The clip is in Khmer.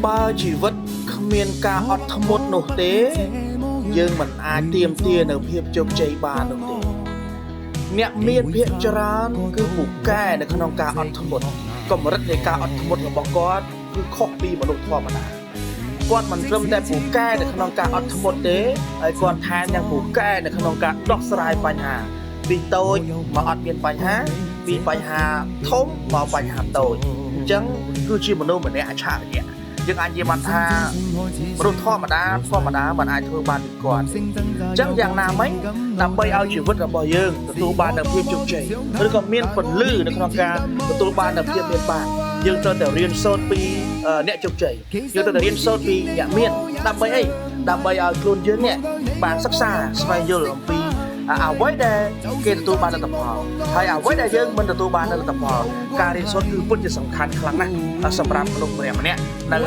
បើជីវិតគ្មានការអត់ធ្មត់នោះទេ យើងមិនអាចទាមទារនៅភាពជោគជ័យបាននោះទេ អ្នកមានភាគច្រើនគឺពូកែនៅក្នុងការអត់ធ្មត់កម្រិតនៃការអត់ធ្មត់របស់គាត់គឺខុសពីមនុស្សធម្មតាគាត់មិនត្រឹមតែពូកែនៅក្នុងការអត់ធ្មត់ទេហើយគាត់ថែមទាំងពូកែនៅក្នុងការដោះស្រាយបញ្ហាពីតូចមកអត់មានបញ្ហាពីបញ្ហាធំមកបញ្ហាតូចអញ្ចឹងគឺជាមនុស្សម្នាក់អច្ឆរិយៈយើងអាចនិយាយបានថាមនុស្សធម្មតាធម្មតាមិនអាចធ្វើបានដូចគាត់ អញ្ចឹងយ៉ាងណាមិញដើម្បីឲ្យជីវិតរបស់យើងទទួលបាននូវភាពជោគជ័យឬក៏មានពន្លឺនៅក្នុងការទទួលបាននូវភាពមានបានយើងត្រូវតែរៀនសូត្រពីអ្នកជោគជ័យយើងត្រូវតែរៀនសូត្រពីអ្នកមានដើម្បីអីដើម្បីឲ្យខ្លួនយើងនេះបានសិក្សាស្វែងយល់អំពីអ្វីដែលគេទទួលបានលទ្ធផលហើយអ្វីដែលយើងមិនទទួលបានលទ្ធផលការរៀនសូត្រគឺពិតជាសំខាន់ខ្លាំងណាស់សម្រាប់មនុស្សម្នាក់ៗនៅ